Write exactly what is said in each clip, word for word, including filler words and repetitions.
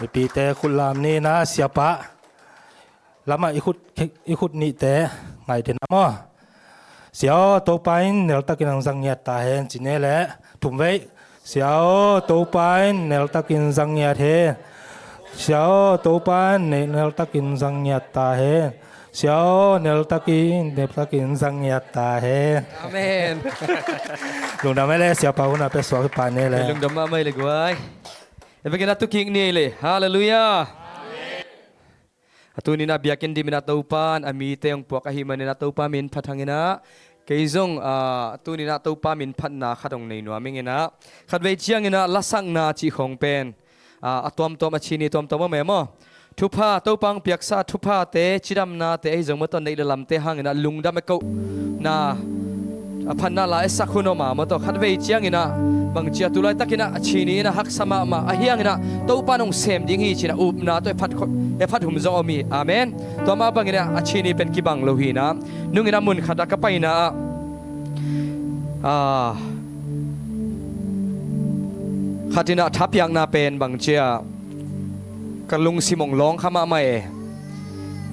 Mipite khut lam ni na, siapa lamah i khut, i khut nihte ngaihte na maw. Sia aw, Topa in neltakin hong zang ngiat ta hen, ci ni leh thum vei. Sia aw, Topa in neltakin zang ngiat hen. Sia aw, Topa in ne-, neltakin zang ngiat ta hen. Sia aw, neltakin, neltakin zang ngiat ta hen. Amen. Lungdam ei le, siapa hun a pe suak hi pah ni le. Lungdam mahmah ei le guai. E, vekin a tu kik ni le. Halleluiah. A tuni-in ah biakinn dim in ah Topa in a mite hong puak ahih manin ah Topa min phat hang in ah, kei zong, ah, a tuni-in ah Topa min phatna khat hong nei nuam ing in ah, khatvei ciangin ah lasakna cih khawng pen, ah, a tuamtuam, a chini tuamtuam om e maw. Thupha, Topa hong piaksa thuphate, cidamnate ahi zong maw tawh, neih le lamte hangin ah lungdam e, kohna, a phatna la e sak hun om a maw tawh, khatvei ciangin ah bangci a tu laitakin ah a chini in ah haksa mahmah, ahi hangin ah Topa in hong sem ding hi ci-in ah upna tawh e phat kho-, e phat hum zong om hi. Amen. Tua mah bangin ah a chini pen kibang lo hi in ah, nung in ah mun khat ah ka paina ah, ah, khat in ah thapiakna pen bangci a ka lungsim hong lawng kha mahmah e.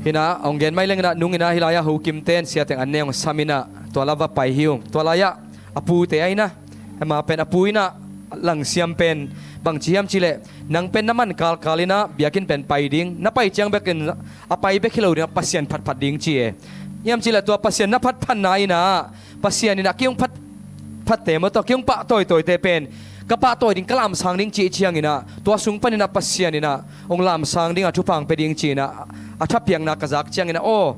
Hi in ah hong gen mai leng in ah nung in ah hih lai-ah Hokimte in siateng an ne hong sam in ah tua la va pai hi ung. Tua lai-ah a pute ahi in ah, ama pen a pu in ah langsiam pen bangci hiam cih leh, nang pen na man kalkal in ah biakinn pen pai ding, na pai ciang bekin a pai bek hi lo ding ah Pasian phatphat ding ci e. Hiam cih leh tua Pasian na phatphatna in ah Pasian in ah kei hong phat, phatte maw tawh, kei hong pahtawi tawite pen ka pahtawi ding, ka lamsang ding cih ciangin ah, tua sung panin ah Pasian in ah hong lamsang ding a thupha hong pia ding ci-in ah a thapiakna ka zak ciangin ah, aw,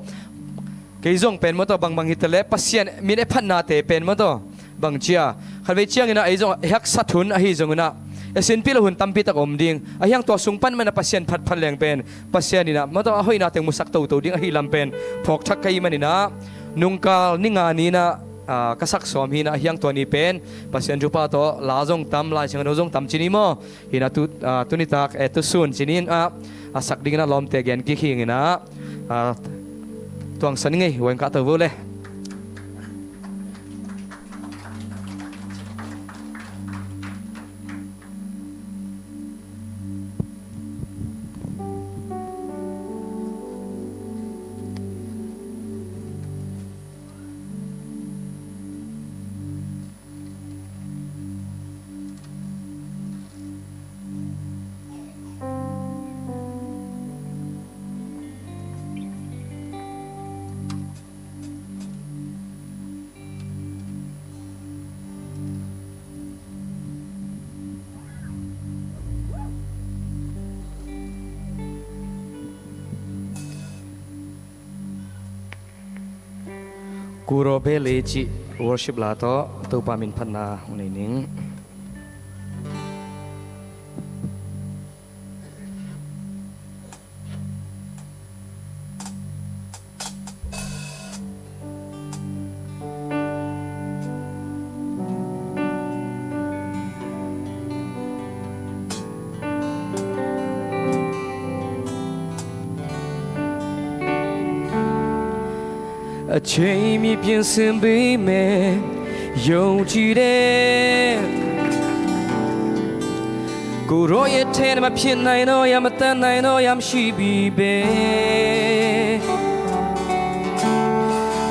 kei zong pen maw tawh bangbang hi ta leh Pasian min e phatnate pen maw tawh bangci a, khatvei ciangin ah ei zong e haksat hun ahi zongin ah e sinpih loh hun tampi tak om ding, ahi hang tua sung pan manin ah Pasian phatphat leng pen Pasian in ah maw tawh a hoihna teng musak toto ding ahi lam pen phawk thak ka hih manin ah, nungkal ni nga ni in ah, ah, ka sak sawm hi in ah, ahi hang tua ni pen Pasian thupha tawh la zong tam, Lai Siangtho zong tam ci ni maw. Hi in ah tu, ah, tu nitak, eh, tu sun ci ni in ah, a sak ding in ah lawmte gen kik hi ing in ah, ah, tuangsan ing ei, wain kah to vo le. Kuro Bele cih worship la tawh Topa min phatna hong nei ning. Achei mi pian sin bi me yong chi de. Kuro ye ten ma pian nai no yam tan nai no yam shi bi be.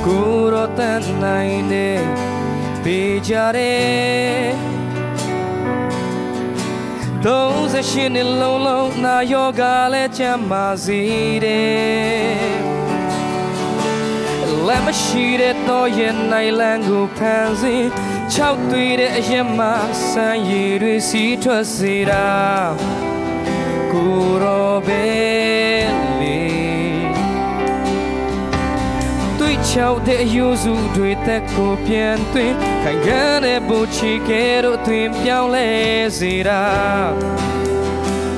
Kuro tan nai ne pi ja de. Those that shin in low low na yoga le chama zi de. Let me shi de to yen nai lang gu pan zi. Chau tui de yama san yi rui si tua si da. Kuro Bele. Tui chau de yu zu dui te ko pian tui. Kan gan e bu chi ke ro tui piao le zi da.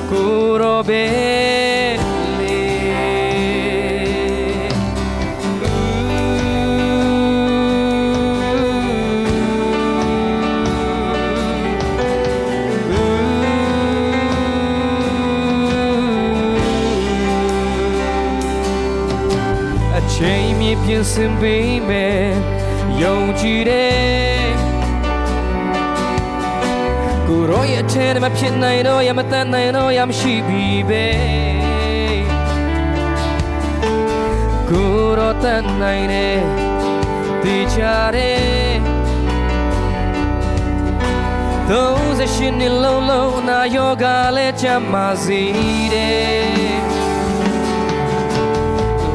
Kuro Bele. Achei mi pian sin bi me yong chi de. ကိုယ်တော်ရဲ့အထဲနဲ့မဖြစ်နိုင်တော့ရာ မတတ်နိုင်တော့ရာမရှိပြီပဲ။ ကိုယ်တော်တတ်နိုင်တယ် သေချာတယ်။ သုံးဆယ့်ရှစ်နှစ်လုံးလုံး အနာရောဂါလည်းကျန်းမာစေတယ်။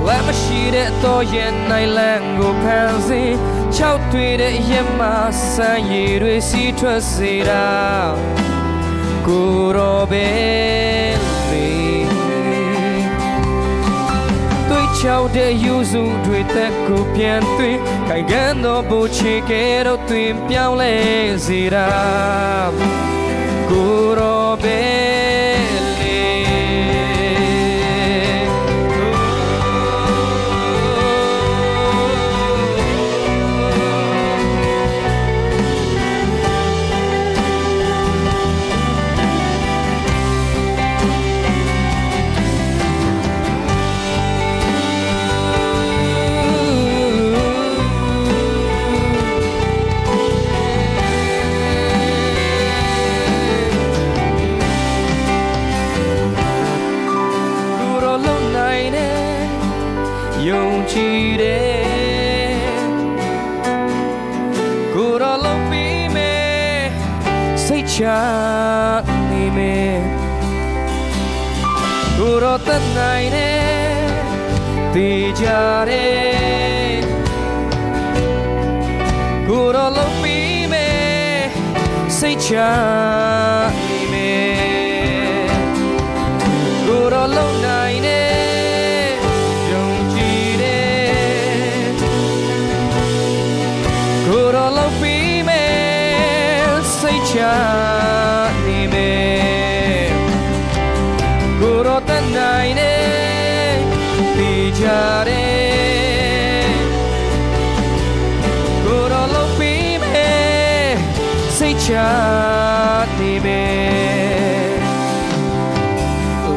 လမ်းမရှိတဲ့တောရဲ့နံလမ်းကိုဖန်ဆင်း၊ ခြောက်သွေ့တဲ့ယမစံရည်တွေစီးထွက်စေတာ၊ ကိုယ်တော်ပဲလေ။ သွေ့ခြောက်တဲ့ယူစုတွေသက်ကိုပြန်သွင်း၊ ခိုင်ခံ့သောဗိုလ်ခြေကဲ့သို့သွင်ပြောင်းလဲစေတာ၊ ကိုယ်တော်ပဲလေ။ ကိုယ်တော်လုပ်နိုင်တယ်၊ ယုံကြည်တယ်။ ကိုယ်တော်လုပ်ပေးမယ်၊ စိတ်ချနေမယ်။ ကိုယ်တော်တတ်နိုင်တယ်၊ သေချာတယ်။ ကိုယ်တော်လုပ်ပေးမယ်၊ စိတ်ချနေမယ်။ ကိုယ်တော်လုပ်နိုင်တယ်၊ ယုံကြည်တယ်။ ကိုယ်တော်လုပ်ပေးမယ်၊ စိတ်ချနေမယ်။ ကိုယ်တော်တတ်နိုင်တယ်၊ သေချာတယ်။ ကိုယ်တော်လုပ်ပေးမယ်၊ စိတ်ချနေမယ်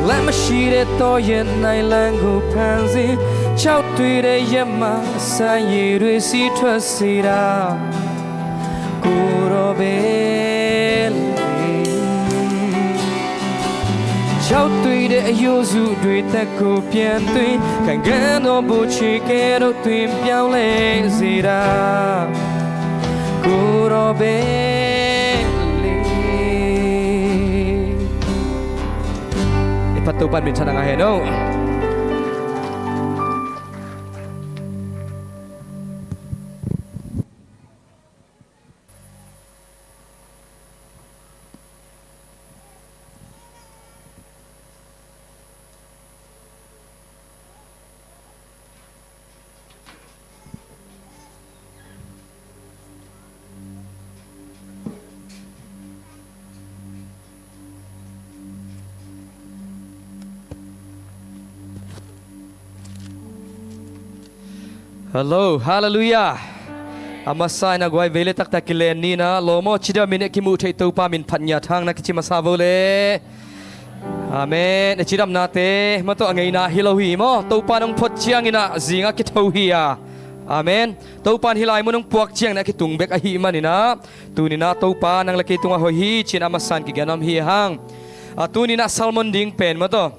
။ လမ်းမရှိတဲ့တောရဲ့နံလမ်းကိုဖန်ဆင်း၊ ခြောက်သွေ့တဲ့ယမစံရည်တွေစီးထွက်စေတာ၊ ကိုယ်တော်ပဲလေ။ ခြောက်သွေ့တဲ့အရိုးစုတွေသက်ကိုပြန်သွင်း၊ ခိုင်ခံ့သောဗိုလ်ခြေကဲ့သို့သွင်ပြောင်းလဲစေတာ၊ ကိုယ်တော်ပဲလေ။ အပတ်သုံးပတ်မင်္ဂလာငါဟဲနော်။ Hello, hallelujah. A masa in a guai vei le taktak kilen ni in a, lawm aw, cidam in a kimuh theih Topa min phat ngiat hang na kici masa vo le. Amen. A cidamnate maw tawh a ngeina hi lo hi maw? Topa nong phot ciangin a zing a kitho hi a. Amen. Topa in hih lai mun hong puak ciangin a kitung bek ahih manin a, tuni in a Topa nang le kei tungah hoih hi ci-in a masa in kigen nuam hi hang. A, tuni in a sermon ding pen maw tawh,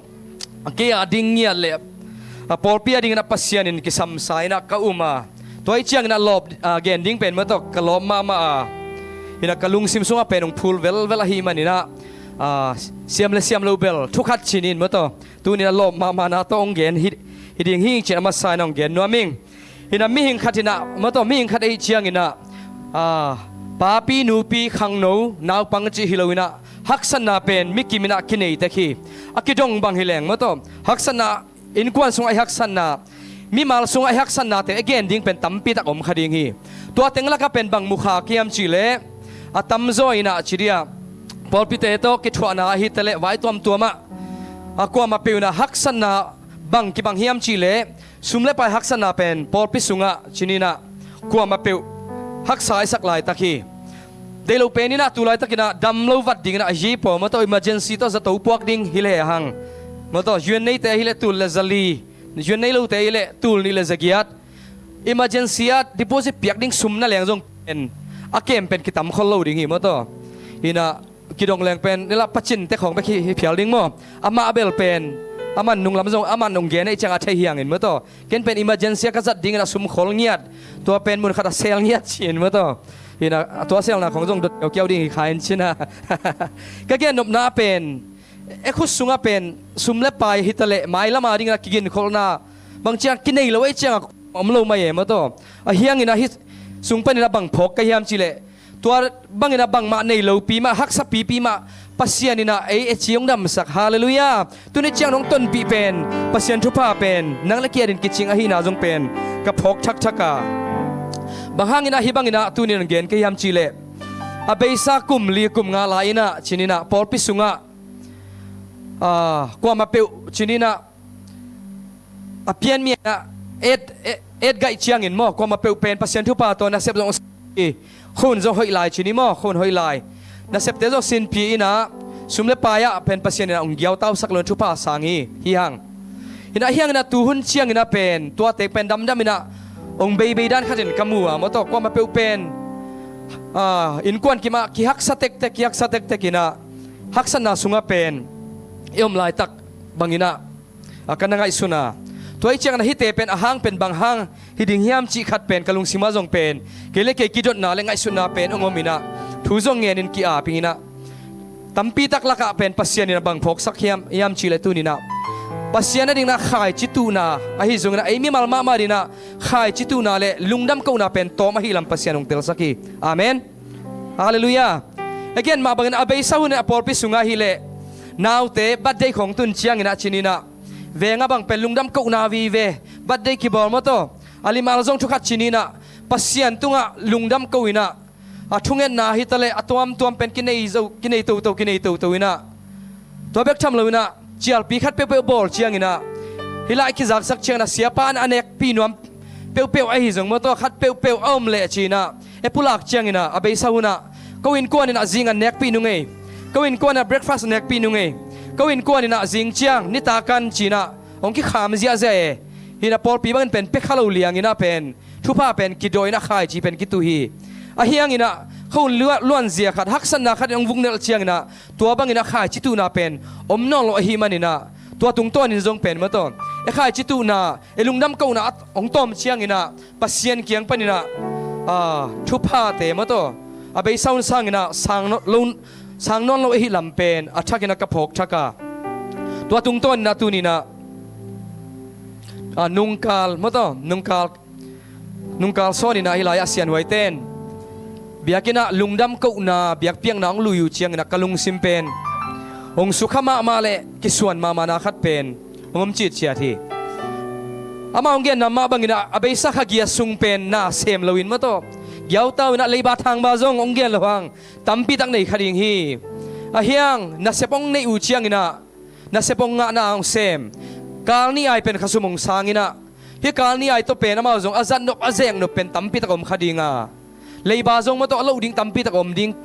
a, kei a ding ngiat le, a, pawlpi a dingin a Pasian in kisamsa in a ka um a, tua ahih ciangin a lawp, a, gen ding pen maw tawh ka lawp mahmah a, in a ka lungsim sungah pen hong phul velvel ahih manin a, a, siam le siam lo bel thu khat ci-in maw tawh, tuni in a lawp mahmahna tawh hong gen hi, hi ding hi ci-in a masa in hong gen nuam ing. In a mihing khat in a maw tawh, mihing khat ahih ciangin a, a, papi, nupi, khangno, naupang cih hi lo in a, haksatna pen mi kim in a kinei tek hi. A kidong bang hi leng maw tawh, haksatna, innkuan sungah i haksatna, mimal sungah i haksatnate a gen ding pen tampi tak om kha ding hi. Tua teng lakah pen bang mu kha ka hiam cih leh, a tamzaw in a ci ding a, pawlpite tawh kithuahna ahi ta leh vai tuamtuam ah, a, kuamah peuh in a haksatna bang kibang hiam cih leh, sum le pai haksatna pen pawlpi sungah ci-in a kuamah peuh haksa i sak laitak hi. Deih lo pen in a tu laitakin a dam lo vat dingin a, a yi pawl maw tawh emergency tawh zato puak ding hi le hang, maw tawh U N neite ahih leh tul le za li, U N nei lote ahih leh tul nih le za giat. Emergency ah deposit piak ding sum na leng zong pen a kem pen kitam khol lo ding hi maw tawh. In a kidong leng pen nila pacin tek khawng bek hi, hi phial ding maw? Amah bel pen, aman nunglam zong, aman nong gen ei ciang a thei hiangin maw taw. Ken pen emergency a ka zat dingin a sum khol ngiat. Tua pen mun khat a sel ngiat ci-in maw taw. Hina, tua selna khawng zong dot kiau kiau ding hi kha in cina. Ka gen nopna pen, e khut sungah pen, sum le pai hitaleh, mailam a dingin a kiginkholhna, bang ciang kinei lo ei ciang a om lo mai e maw taw. A hiangin a hi sung panin a bang phawk ka hiam cileh, tua bangin a bangmah nei lopi mah, haksa pipi mah, Pasian in a ei e ci hong damsak. Halleluiah. Tuni ciang nong tonpih pen, Pasian thupha pen, nang le kei adingin kicing ahihna zong pen, ka phawk thakthak a. Bang hangin a hi bangin a tuni nong gen ka hiam cileh, a beisa kum li kum nga lai-in a, cinin a, pawlpi sungah, ah, kuamah peuh cinin a, a pian mi a et, et, et gaih ciangin maw, kuamah peuh pen Pasian thupha tawh nasep zong i, khun zong hoih lai cin hi maw, khun hoih lai. Nasepte zong sinpi in a, sum le pai ah pen Pasian in a hong giautausak lo in thupha sang hi, hi hang. Hina hiangin a tuhun ciangin a pen, tuate pen damdam in a, hong beibei dan khatin ka mu a maw taw, kuamah peuh pen, ah, innkuan kim ah kihaksa tektek, kihaksa tektek in a, haksatna sungah pen i om laitak bangin a, a ka na ngaihsun a. Tua hi ciangin a hihte pen a hang pen bang hang hi ding hiam cih khat pen ka lungsim ah zong pen, kei le kei kidotna le ngaihsutna pen hong om in a, thu zong ngenin ki-ap ing in a. Tampi tak lakah pen Pasian in a bang phawksak hiam, hiam cih leh tuni-in a, Pasian a dingin a khaici tuhna ahi zongin a, ei mimal mahmah dingin a khaici tuhna le lungdam kohna pen tawm ahih lam Pasian hong telsak hi. Amen. Halleluiah. Again, mah bangin a beisa hun in a pawlpi sungah hi leh, naute birthday khawng tun ciangin a cinin a, veng a bang pen lungdam kohna vive, birthday kibawl maw taw. A limal zong thukhat cinin a, Pasian tungah lungdam ko in a, a thungetna hitaleh a tuamtuam pen kinei zo, kinei toto, kinei toto in a. Tua bek tham lo in a, cialpi khat peuhpeuh bawl ciangin a, hih lai kizaksak ciangin a, siapa in a nekpih nuam peuhpeuh ahi zong maw taw, khat peuhpeuh a om leh cin a, e pulak ciangin a, a beisa hun a, ko innkuan in a zing an nekpih nung ei, ko innkuan in a breakfast nekpih nung ei, ko innkuan in a zing ciang nitak an cin a, hong kikham ziahziah e. Hih in a pawlpi bangin pen pia kha lo liangin a pen, thupha pen kidawi in a khaici pen kituh hi. A hiangin a, khua luan, luanzia khat, haksatna khat in hong vuknelh ciangin a, tua bangin a khaici tuhna pen om nawn lo ahih manin a, tua tungtawnin zong pen maw taw, e khaici tuhna, e lungdam kohna a hong tawm ciangin a, Pasian kiang panin a, a, thuphate maw taw, a beisa hun sangin a, sang nawn lo, sang nawn lo ahih lam pen a thakin a ka phawk thak a. Tua tungtawnin a tuni-in a, a, nungkal maw taw, nungkal, nungkal sawnin a hih lai-ah sianhuaite in biakinn ah lungdam kohna, biakpiakna hong lui uh ciangin a ka lungsim pen hong sukha mahmah le kisuan mahmahna khat pen hong om citciat hi. Amah hong genna mah bangin a, a beisa kha giat sung pen na sem loin maw taw, giautau in a leiba thangba zong hong gen loh hang tampi tak nei kha ding hi. A hiang nasep hong neih uh ciangin a, nasep hong ngahna hong sem, kal nih ai pen khasum hong sang in a, hih kal nih ai tawh pen amau zong a zat nop a zek nop pen tampi tak om kha ding a, leiba zong maw taw a loh ding tampi tak om ding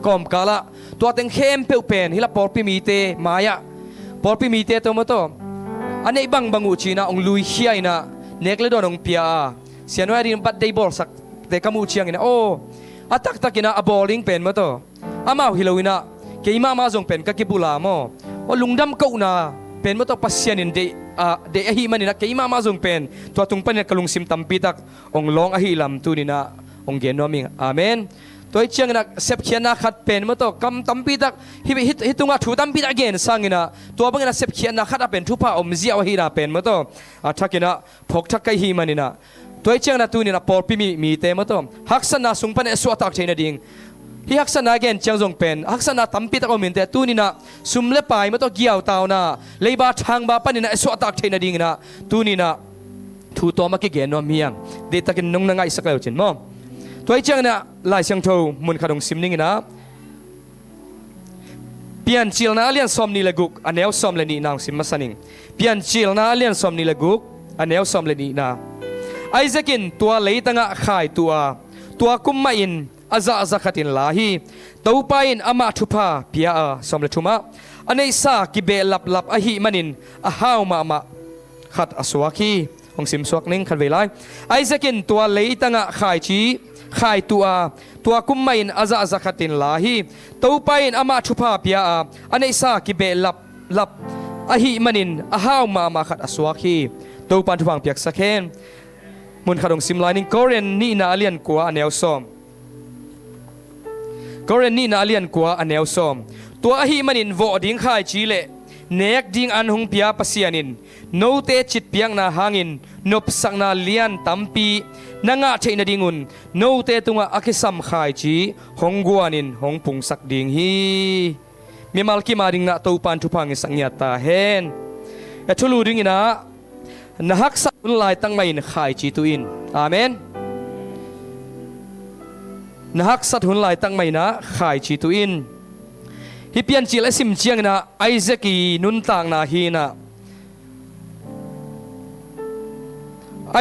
kawmkal ah, tua teng khempeuh pen hih lai pawlpi mite mai-ah, pawlpi mite tawh maw taw, a neih bangbang uh cin a hong luikhia in a, nek le dawn hong pia a, sianhuai a ding birthday bawlsakte ka muh ciangin a, aw, a taktakin a, a bawl ding pen maw taw, amau hi lo in a, kei mahmah zong pen ka kibulh a maw. Aw, lungdam kohna pen maw taw, Pasian in deih, a, deih ahih manin a, kei mahmah zong pen tua tung panin a ka lungsim tampi tak hong lawng ahih lam tuni-in a hong gen nuam ing. Amen. Tua hi ciangin a sepkhiatna khat pen maw taw, kam tampi tak, hih, hih, hih tungah thu tampi tak a gen sangin a, tua bangin a sepkhiatna khat ah pen thupha om ziau ahihna pen maw taw, a thakin a phawk thak ka hih manin a, tua hi ciangin a tuni-in a pawlpi mi, mite maw taw, haksatna sung panin a suahtak theih nading, hih haksatna gen ciang zong pen haksatna tampi tak om inteh, tuni-in a sum le pai maw taw, giautauna, leiba thangba panin a suahtak theih nadingin a tuni-in a thu tawm a kigen nuam hi hang. Deihtakin nong na ngaihsak le uh cin maw. Tua hi ciangin a Lai Siangtho mun khat hong sim ning in a, Piancilna a lian sawmnih le guk, a neu sawm le nihna hong sim masa ning. Piancilna a lian sawmnih le guk, a neu sawm le nihna. Isaac in tua leitangah khai tuh a, tua kum mahin a zahzah khatin la hi. Topa in amah thupha pia a, sawm le thumna, a neihsa kibeh laplap ahih manin a hau mahmah khat a suak hi. Hong simsuak ning khatvei lai. Isaac in tua leitangah khaici khai tuh a, tua kum mahin a zah zakhatin la hi. Topa in amah thupha pia a, a neihsa kibehlap lap ahih manin a hau mahmah khat a suak hi. Topa in thupha hong piaksak hen. Mun khat hong sim lai ning. Korin nihna a lian kua a neu sawm. Korin nihna a lian kua a neu sawm. Tua ahih manin vawh ding khaici le nek ding an hong pia Pasian in note citpiakna hangin nopsakna lian tampi na ngah theih nadingun note tungah a kisam khaici hong guanin hong pungsak ding hi. Mimal kim a dingin ah Topa in thupha hong ngetsak ngiat ta hen. A thulu dingin ah na haksat hun laitak mahin khaici tuh in. Amen. Na haksat hun laitak mahin ah khaici tuh in. Hih Piancil a sim ciangin ah Isaac i nuntakna hi in ah,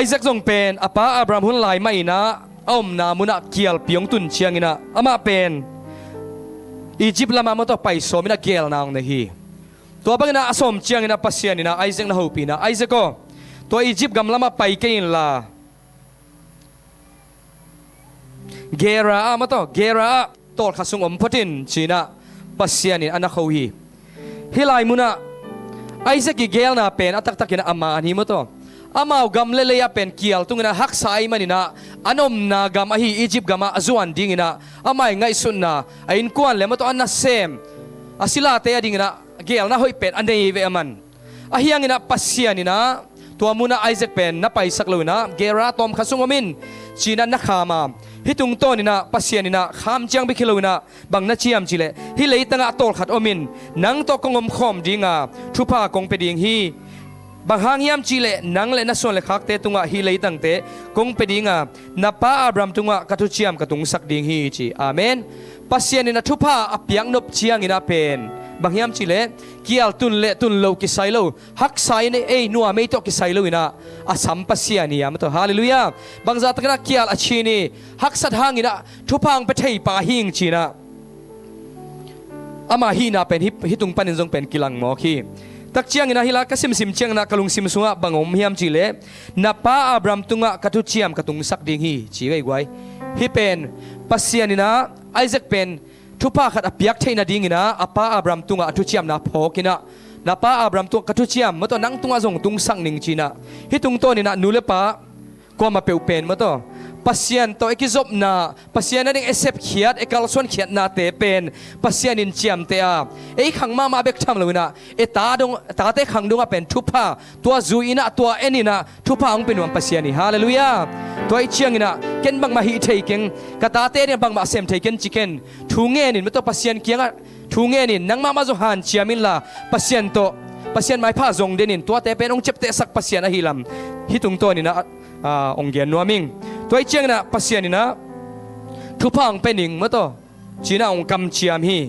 Isaac zong pen a pa Abraham hun lai mahin ah a omna munah kialpi hong tun ciangin ah amah pen Egypt lamah maw tawh pai sawmin ah geelna hong nei hi. Tua bangin ah a sawm ciangin ah Pasian in ah Isaac na hopih in ah, Isaac aw, tua Egypt gam lamah pai kei inla Gerar ah maw tawh, Gerar ah tawlkhat sung om phot in ci-in ah Pasian in a na kho hi. Hih lai munah Isaac i geelna pen a taktakin ah a man hi maw tawh. Amau gam le lei ah pen kial tungin ah haksa ahih manin ah an omna gam ahi Egypt gamah a zuan dingin ah amah i ngaihsutna, a innkuan le maw tawh a nasem, a silate a dingin ah geelna hoih pen a nei ve a man. Ahi hangin ah Pasian in ah tua munah Isaac pen na paisak loin ah Gerar tawmkhat sung om in ci-in ah na kham a, hih tungtawnin ah Pasian in ah kham ciang bek hi loin ah bang na ci hiam cih leh, hih leitangah tawlkhat om in, nang tawh kong omkhawm ding a, thupha kong pia ding hi. Bang hang hiam cih leh nang le na suan le khakte tungah hih leitangte kong pia ding a, na pa Abraham tungah ka thuciam ka tungsak ding hi ci. Amen. Pasian in ah thupha a piak nop ciangin ah pen bang hiam cih leh kial tun le tun loh kisai lo, haksa in ei nuam ei tawh kisai loin ah a sam Pasian hi a maw tawh. Halleluiah. Bangzah takin ah kial a cin hi, haksat hangin ah thupha hong pia thei pa hi ing ci-in ah ama hihna pen hih, hih tung panin zong pen kilang mawk hi. Tak ciangin ah hih lai ka simsim ciangin ah ka lungsim sungah bang om hiam cih leh, na pa Abraham tungah ka thuciam ka tungsak ding hi ci ve guai. Hih pen Pasian in ah Isaac pen thupha khat a piak theih nadingin ah a pa Abraham tungah a thuciamna phawkin ah, na pa Abraham tungah ka thuciam maw tawh nang tungah zong tungsak ning ci-in ah, hih tungtawnin ah nu le pa kuamah peuh pen maw tawh Pasian tawh i kizopna, Pasian a ding i sepkhiat, i kalsuankhiatnate pen Pasian in ciamteh a, ei khang mahmah bek tham loin ah, i ta dong, tate khang dongah pen thupha tua zui-in ah, tua en-in ah thupha hong pia nuam Pasian hi. Halleluiah. Tua ahih ciangin ah ken bangmah hih thei keng, ka tate ding bangmah sem thei ken ci ken, thu ngenin maw tawh Pasian kiangah thu ngenin, nang mahmah zong hanciam inla Pasian tawh, Pasian maipha zong denin, tuate pen hong ciaptehsak Pasian ahi lam hih tungtawnin ah, ah, hong gen nuam ing. Tua ahih ciangin ah Pasian in ah thupha hong pia ning maw tawh ci-in ah hong kamciam hi.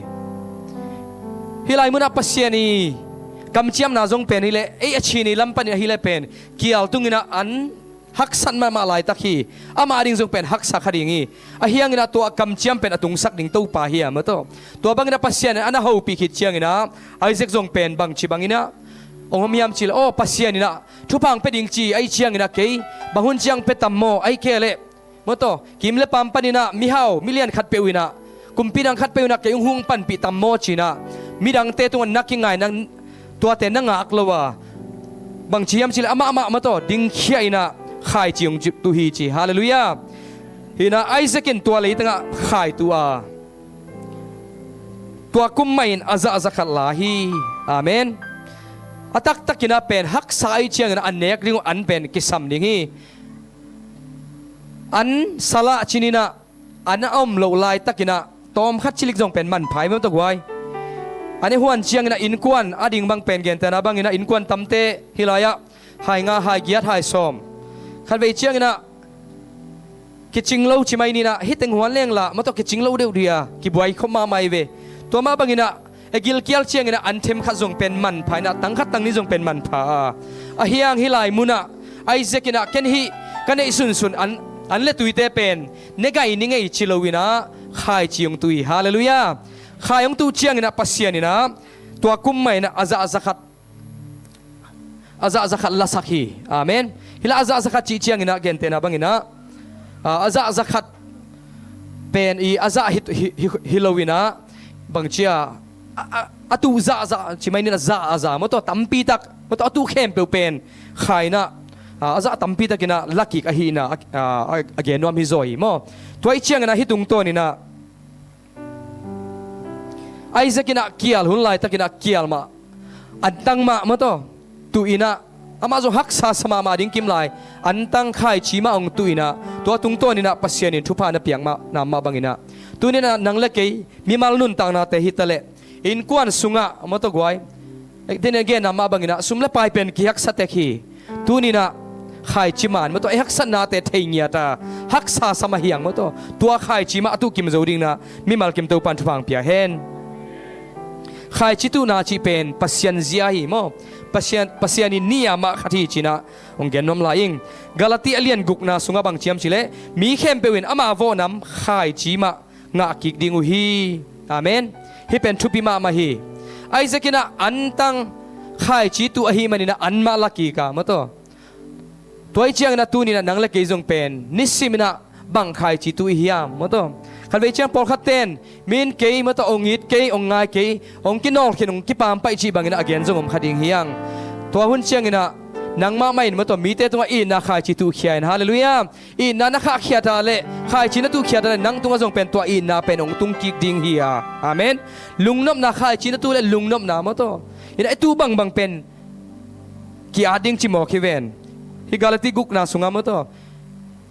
Hih lai munah Pasian i kamciamna zong pen hi leh, ei a cin i lam panin ahi leh pen kial tungin ah an haksat mahmah laitak hi. Amah a ding zong pen haksa kha ding hi. Ahi hangin ah tua kamciam pen a tungsak ding Topa hi a maw tawh. Tua bangin ah Pasian in ah a na hopih khit ciangin ah Isaac zong pen bangci bangin ah hong om hiam cih leh, aw, Pasian in ah thupha hong pia ding ci ahih ciangin ah kei bang hun ciang pia tam maw, ahih kei leh maw tawh, kim le paam panin ah mihau, milian khat peuh in ah, kumpi dang khat peuh in ah kei hong hung panpih tam maw ci-in ah, midangte tungah na kingai nang, tuate na ngak lo a, bangci hiam cih leh amah amah maw tawh dingkhia in ah khaici hong tuh hi ci. Halleluiah. Hi-in ah Isaac in tua leitangah khai tuh a, tua kum mah in a zah zakhat la hi. Amen. A taktakin ah pen haksa ahih ciangin ah a nek ding uh an pen kisam ding hi. An salah cinin ah an a om loh laitakin ah tawmkhat cilik zong pen manpha hi maw tawh guai. An i huan ciangin ah innkuan a ding bang pen gentehna bangin ah innkuan tamte hih lai-ah hai nga, hai giat, hai sawm. Khatvei ciangin ah kicing lo ci mai ni-in ah, hih teng huan leng lah maw tawh kicing lo deuh dih a, kibuai khop mahmah hi ve. Tua mah bangin ah a gilkial ciangin ah an themkhat zong pen manpha in ah, tangkhat tangni zong pen manpha a. Ahi hang hih lai munah Isaac in ah ken hih ka neih sunsun an, an le tuite pen ne gai ning ei ci loin ah khaici hong tuh hi. Halleluiah. Khai hong tuh ciangin ah Pasian in ah tua kum mah in ah a zah zakhat, a zah zakhat lasak hi. Amen. Hih lai a zah zakhat cih ciangin ah gentehna bangin ah, a, a zah zakhat pen i a zah hi, hi, hi, hi lo inah bangci a, a, a, a tuh zahzah ci mai ni inah zah a zah maw tawh tampi tak maw tawh a tuh khempeuh pen kha inah, a, a zah tampi tak inah lakik ahihna a, a, a, a gen nuam hi zaw hi maw. Tua ih ciang inah hih tungtawn inah Isaac inah kial hun laitak inah kial mah antang mah maw tawh tuh inah amah zong haksa sa mahmah ding kimlai antang khaici mah hong tuh inah tua tungtawn inah Pasian in thupha na piak mah na mah bang inah tuni inah nang le kei mimal nuntaknate hi taleh innkuan sungah maw tawh guai, eh, tuni inah gen na mah bang inah sum le pai pen kihaksa tek hi. Tuni inah khaici man maw tawh i haksatnate thei ngiat a haksa sa mah hiang maw tawh tua khaici mah a tuh kim zo ding inah mimal kim Topan thupha hong pia hen. Khaici tuhna cih pen Pasian zia hi maw. Pasian, Pasian in ni a mah khat hi ci inah hong gen nuam lai ing. Galati a lian gukna sungah bang ci hiam cih leh mi khempeuh in ama vawh nam khaici mah ngah kik ding uh hi. Amen. Hih pen thupi mahmah hi. Isaac inah antang khaici tuh ahih man inah an mah la kik a maw tawh tua ih ciang inah tuni inah nang le kei zong pen nisim inah bang khaici tuh i hiam maw tawh. Khatvei ciang pawlkhat ten mi in kei maw tawh hong it kei, hong ngai kei, hong kinawl khin, hong kipampaih cih bang inah a gen zong om kha ding hiang. Tua hun ciang inah nang mahmah in maw tawh mite tungah itna khaici tuh khia in. Halleluiah. Itna na khahkhiat a leh khaici na tuh khiat a leh nang tungah zong pen tua itna pen hong tung kik ding hi a. Amen. Lungnopna khaici na tuh leh lungnopna maw tawh inah i tuh bangbang pen ki-at ding ci mawk hi ven. Hih Galati gukna sungah maw tawh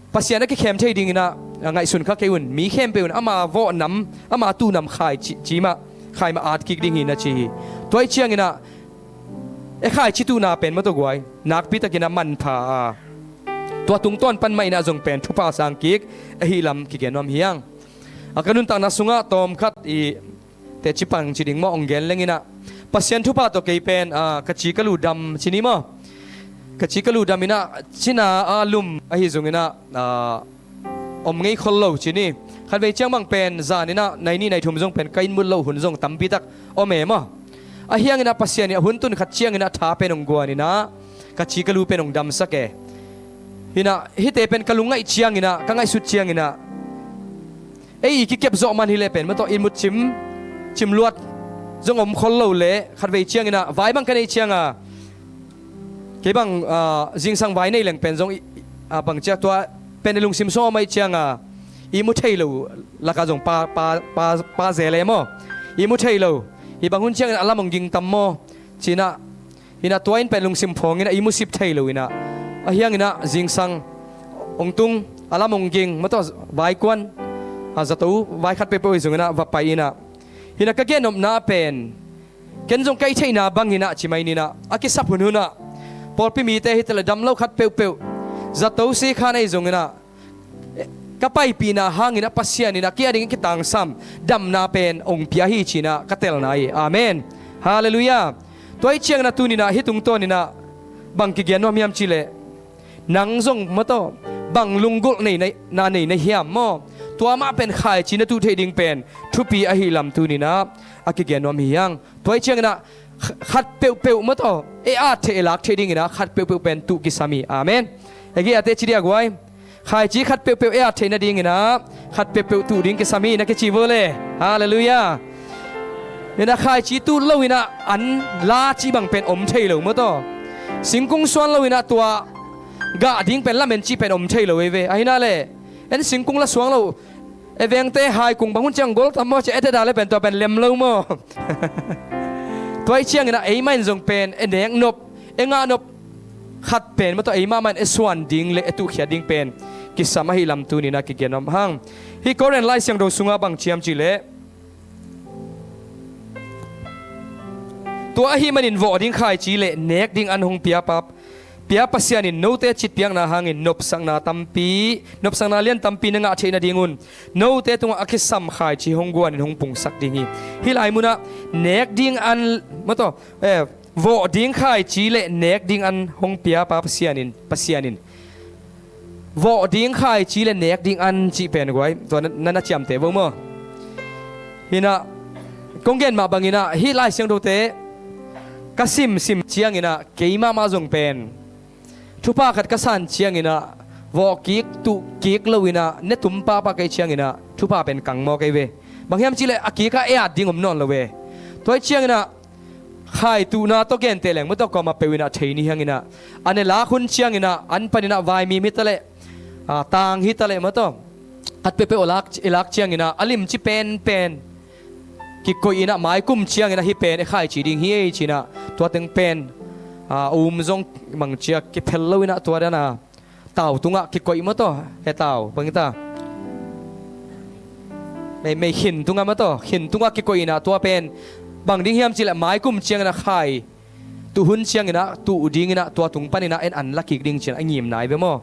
Pasian a kikhem thei ding inah ngaihsun kha kei un. Mi khempeuh in ama vawh nam, ama tuh nam khaici, ci mah, khai mah at kik ding hi na ci hi. Tua ih ciang inah e khaici tuhna pen maw tawh guai nakpi tak inah manpha a tua tungtawn pan mah inah zong pen thupha sang kik ahih lam kigen nuam hiang. A ka nuntakna sungah tawmkhat i teci pang ci ding maw hong gen leng inah Pasian thupha tawh kei pen, a, ka ci ka lu dam ci ni maw. Ka ci ka lu dam inah cina a lum ahi zong inah, a, om ngei khol lo ci ni. Khatvei ciang bang pen zan inah nai nih nai thum zong pen ka inn mut loh hun zong tampi tak om e maw. Ahi hang inah Pasian in a hun tun khat ciang inah tha pen hong guan inah ka ci ka lu pen hong damsak e. Inah hihte pen ka lungngaih ciang inah, ka ngaihsut ciang inah ei i kikep zawh man hi leh pen maw tawh inn mut cim, cim luat zong om khol lo leh khatvei ciang inah vai bang ka neih ciang a kei bang, ah, zingsang vai nei leng pen zong i, ah, bang ciah tua pen i lungsim sung om ahih ciang a i mu thei lo lakah zong pa, pa, pa, pa zel e maw. I mu thei lo. Hih bang hun ciangin a lam hong ging tam maw. Ci inah, inah tua in pen lungsim phawng inah i mu sip thei lo inah. Ahi hang inah zingsang hong tung a lam hong ging maw tawh vai kuan, a zato vai khat peuhpeuh hi zong inah va pai inah. Inah ka gen nopna pen ken zong ka i theihna bang inah ci mai ni inah a kisap hunhun ah pawlpi mite hi taleh dam lo khat peuhpeuh zato si khan ahi zong inah ka paipihna hang inah Pasian inah kei a dingin kitangsam damna pen hong pia hi ci inah ka telna hi. Amen. Halleluiah. Tua ih ciang inah tuni inah hih tungtawn inah bang kigen nuam hiam cih leh nang zong maw tawh bang lunggulh nei na, na nei na hiam maw. Tua mah pen khaici na tuh theih ding pen thupi ahih lam tuni inah a kigen nuam hi hang. Tua ih ciang inah kh-, khat peuhpeuh maw tawh e at theih e lak theih ding inah khat peuhpeuh pen tuh kisam hi. Amen. E gei a teci dia guai. Khaici khat peuhpeuh e at theih nading inah khat peuhpeuh tuh ding kisam hi na kici vua le. Halleluiah. Inah khaici tuh lo inah an la cih bang pen om thei lo maw tawh. Singkung suan lo inah tua gah ding pen lamen cih pen om thei lo ei ve. Ahi inah leh en singkung la suang lo. E vengte hai kung bang hun ciang gol tam maw ci e teh da le pen tua pen lem lo maw. Tua ih ciang inah ei mah in zong pen e nek nop, e ngah nop khat pen maw tawh ei mahmah in e suan ding le e tuhkhiat ding pen kisam ahih lam tuni inah kigen nuam hang. Hih Korin Lai Siangtho sungah bang ci hiam cih leh tua ahih manin vawh ding khaici le nek ding an hong pia pa, pia Pasian in note citpiakna hangin nopsakna tampi, nopsakna lian tampi na ngah theih nadingun note tungah a kisam khaici hong guanin hong pungsak ding hi. Hih lai munah nek ding an maw tawh, eh, vawh ding khaici le nek ding an hong pia pa Pasian in, Pasian in vawh ding khaici le nek ding an cih pen guai tua na, na, na ciamteh vo maw. Inah kong gen mah bang inah hih Lai Siangthote ka simsim ciang inah kei mahmah zong pen thupha khat ka san ciang inah vawh kik tuh kik lo inah ne tum pahpah kei cianginah thupha pen kang maw kei ve. Bang hiam cihleh a kikah e at ding om nawn lo ve. Tua hi cianginah khai tuhna tawh genteh leng maw tawh kuamah peuh inah thei ni hianginah a ne lak hun cianginah an paninah vaimim hitaleh, a, tang hitaleh maw tawh khat peuhpeuh a lak, i lak cianginah a limci penpen kikoih inah maikum cianginah hih pen e khaici ding hi ei cinah tua teng pen, a, um zong mangcia kiphel lo inah tua dana tau tungah kikoih maw tawh, he tau bang hita, mei, mei khin tungah maw tawh, khin tungah kikoih inah tua pen bang ding hiam cihleh maikum cianginah khai tuh hun cianginah tuh dinginah tua tung paninah en an la kik ding cinah a ngim nai ve maw.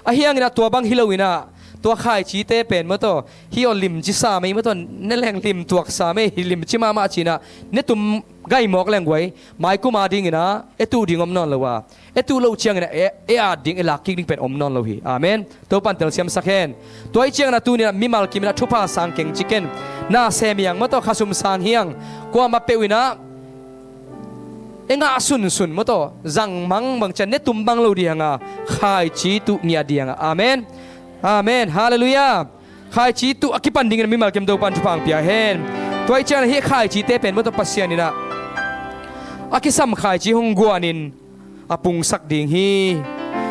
A hianginah tua bang hi lo inah tua khaicite pen maw tawh hih aw limci sa mei maw tawh, ne leng lim tuak sa mei, hi limci mahmah cinah ne tum gai mawk leng guai maikum a dinginah e tuh ding om nawn lo a, e tuh loh cianginah e, e at ding, e lak kik ding pen om nawn lo hi. Amen. Topan telsiamsak hen. Tua hi cianginah tuninah mimal kiminah thupha sang keng ci ken. Na sem hiang maw tawh, khasum sang hiang, kuamah peuh inah e ngah sunsun maw tawh zang mang bang ciah ne tum bang lo ding hanga khaici tuh ngiat ding hanga. Amen. Amen. Halleluiah. Khaici tuh a kipan dingin mimal kim Topan thupha hong pia hen. Tua hi cianginah hih khaicite pen maw tawh Pasian inah a kisam khaici hong guanin a pungsak ding hi.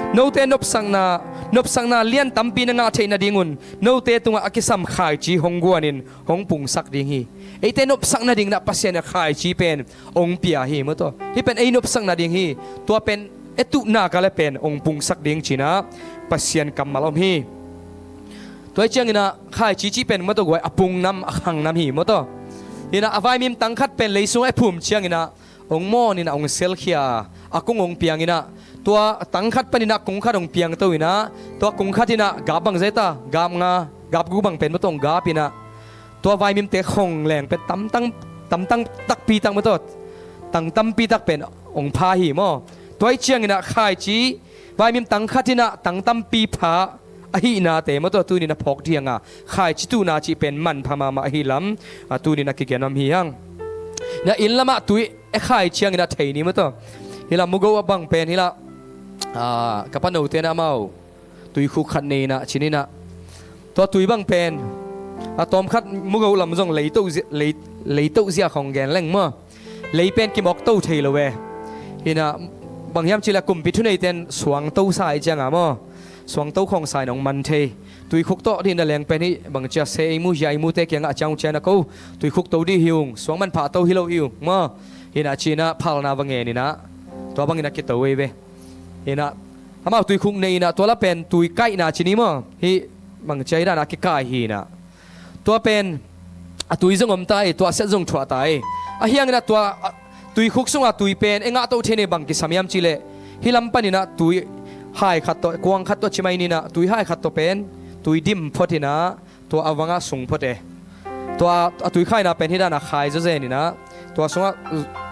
Note nopsakna, nopsakna lian tampi na ngah theih nadingun note tungah a kisam khaici hong guanin hong pungsak ding hi. Eite nopsak nadinginah Pasian a khaici pen hong pia hi maw tawh. Hih pen ei nopsak nading hi. Tua pen e tuh nak a le pen hong pungsak ding cinah Pasian kammal om hi. Tua hi cianginah khaici cih pen maw tawh guai a pungnam, a khangnam hi maw tawh. Inah a vaimim tang khat pen lei sungah e phum cianginah hong mawn inah hong selkhia a, a kung hong piang inah tua tang khat paninah kung khat hong piangto inah tua kung khat inah gap bang zeta, gap nga, gap guk bang pen maw tawh hong gap inah tua vaimimte khong leng pen tamtang, tamtang takpi tak maw tawh, tang tampi tak pen hong pha hi maw. Tua hi cianginah khaici vaimim tang khat inah tang tampi pha ahihnate maw tawh tuninah phawk ding hanga khaici tuhna cih pen manpha mahmah ahi lam, a, tuninah kigen om hi hang. Na inn lamah tui e khai cianginah thei ni maw tawh. Hih lam Mugo a bang pen hih lah, a, ka panote na amau tuikhuk khat nei inah cininah tua tui bang pen a tawm khat Mugo lam zong leitoh zia, lei, leitoh zia khong gen leng maw. Lei pen kimawkto thei lo ve. Hinah bang hiam cihleh kumpi thuneiten suangto sa i cianga maw, suangto khawng sa in hong man thei. Tuikhuk tawh dih na leng pen hih bang cia se ei mu hia ei mute kiangah a ciang cia na ko, tuikhuk to dih hi ung, suang manphah to hi lo hi ung maw. Hinah cinah phalna va ngen inah tua bangin a kito ei ve. Hinah amau tuikhuk nei inah tua la pen tui kaihna cini maw, hih bang cia hi dana kikai hinah. Tua pen a tui zong om ta ei, tua set zong thuah ta ei. A hianginah tua, a, tuikhuk sunga tui pen e ngahtoh thei nei bang kisam hiam cihleh hih lam paninah tui hai khat tawh, kuang khat tawh ci mai ninah tui hai khat tawh pen tui dim phot inah tua a vangah sung phot e. Tua a tui khaina pen hih dana khai zawzen inah tua sungah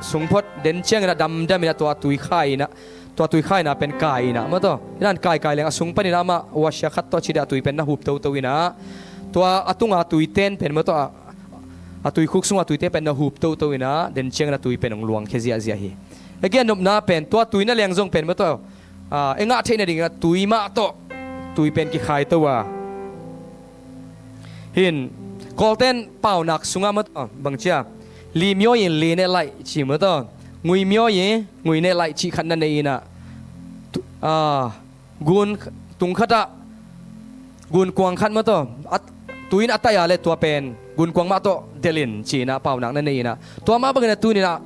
sung phot den cianginah damdam inah tua tui khai inah tua tui khaina pen kai inah maw tawh. Hih dan kaikai leng a sung paninah amah uasia khat tawh ci dih a tui pen na hup toto inah tua a tunga tui ten pen maw tawh a, a tuikhuk sunga tuite pen na hup toto inah den cianginah tui pen hong luangkhia ziahziah hi. A gen nopna pen tua tui na leng zong pen maw tawh, a, e ngah theih nadinginah tui mah tawh tui pen kikhai to a. Hin Kawlten paunak sungah maw tawh bang cia, li miawi in li ne laih ci maw tawh, ngui miawi in ngui ne laih cih khat na nei inah tu-, a, gun tung khatah gunkuang khat maw tawh a, tui in a taih a le tua pen gunkuang mah tawh delin ci inah paunak na nei inah tua mah bangin a tuninah